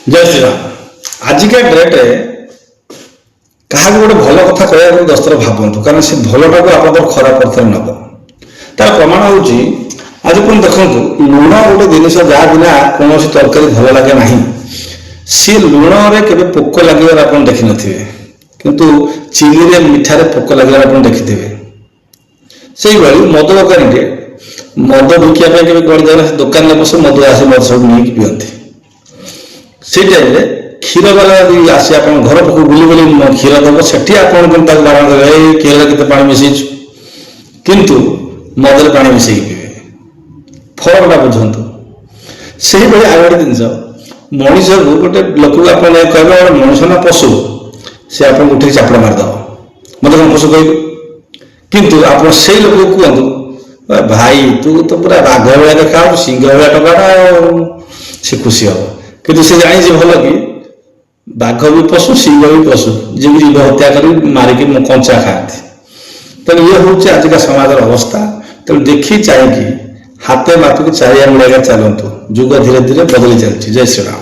ଜୟ ଶ୍ରୀରାମ। ଆଜିକା ଡେଟ୍ରେ କାହାକୁ ଗୋଟେ ଭଲ କଥା କହିବାକୁ 10 ଥର ଭାବନ୍ତୁ, କାରଣ ସେ ଭଲଟାକୁ ଆପଣଙ୍କର ଖରାପ ଅର୍ଥରେ ନେବ। ତାର ପ୍ରମାଣ ହେଉଛି, ଆଜି ପୁଣି ଦେଖନ୍ତୁ, ଲୁଣ ଗୋଟେ ଜିନିଷ ଯାହା ବିନା କୌଣସି ତରକାରୀ ଭଲ ଲାଗେ ନାହିଁ। ସିଏ ଲୁଣରେ କେବେ ପୋକ ଲାଗିବାର ଆପଣ ଦେଖିନଥିବେ, କିନ୍ତୁ ଚିନିରେ, ମିଠାରେ ପୋକ ଲାଗିବାର ଆପଣ ଦେଖିଥିବେ। ସେଇଭଳି ମଦ ଦୋକାନୀଟେ ମଦ ବିକିବା ପାଇଁ କେବେ କୁଆଡ଼େ ଯାଏ, ସେ ଦୋକାନରେ ବସେ, ମଦ ଆସେ, ମଦ ସବୁ ନେଇକି ପିଅନ୍ତି। ସେଇ ଟାଇମରେ କ୍ଷୀର ବାଲା ଯଦି ଆସି ଆପଣ ଘର ପାଖକୁ ବୁଲି ବୁଲି କ୍ଷୀର ଦେବ, ସେଠି ଆପଣ କିନ୍ତୁ ତାକୁ ବାରଣ କରିବେ, ଏଇ କ୍ଷୀରରେ କେତେ ପାଣି ମିଶେଇଛୁ। କିନ୍ତୁ ମଦରେ ପାଣି ମିଶେଇକି ପିଇବେ। ଫରକଟା ବୁଝନ୍ତୁ। ସେଇଭଳି ଆଉ ଗୋଟେ ଜିନିଷ, ମଣିଷକୁ, ଗୋଟେ ଲୋକକୁ ଆପଣ ଯାଇ କହିବେ ଗୋଟେ ମଣିଷ ନା ପଶୁ, ସେ ଆପଣଙ୍କୁ ଉଠିକି ଚାପୁଡ଼ା ମାରିଦେବ, ମତେ କଣ ପଶୁ କହିବୁ? କିନ୍ତୁ ଆପଣ ସେଇ ଲୋକକୁ କୁହନ୍ତୁ, ଭାଇ ତୁ ତ ପୁରା ବାଘ ଭଳିଆ ଦେଖା, ସିଂହ ଭଳିଆ ଟୋକାଟା, ଆଉ ସେ ଖୁସି ହବ। କିନ୍ତୁ ସେ ଜାଣିଛି ଭଲ କି ବାଘ ବି ପଶୁ, ସିଂହ ବି ପଶୁ, ଯିଏ ଜୀବ ହତ୍ୟା କରି ମାରିକି କଞ୍ଚା ଖାଆନ୍ତି। ତେଣୁ ଇଏ ହେଉଛି ଆଜିକା ସମାଜର ଅବସ୍ଥା। ତେଣୁ ଦେଖି ଚାହିଁକି ହାତେ ମାପିକି ଚାରି ଆଙ୍ଗୁଳି ଆଜ୍ଞା ଚାଲନ୍ତୁ। ଯୁଗ ଧୀରେ ଧୀରେ ବଦଳି ଚାଲିଛି। ଜୟ ଶ୍ରୀରାମ।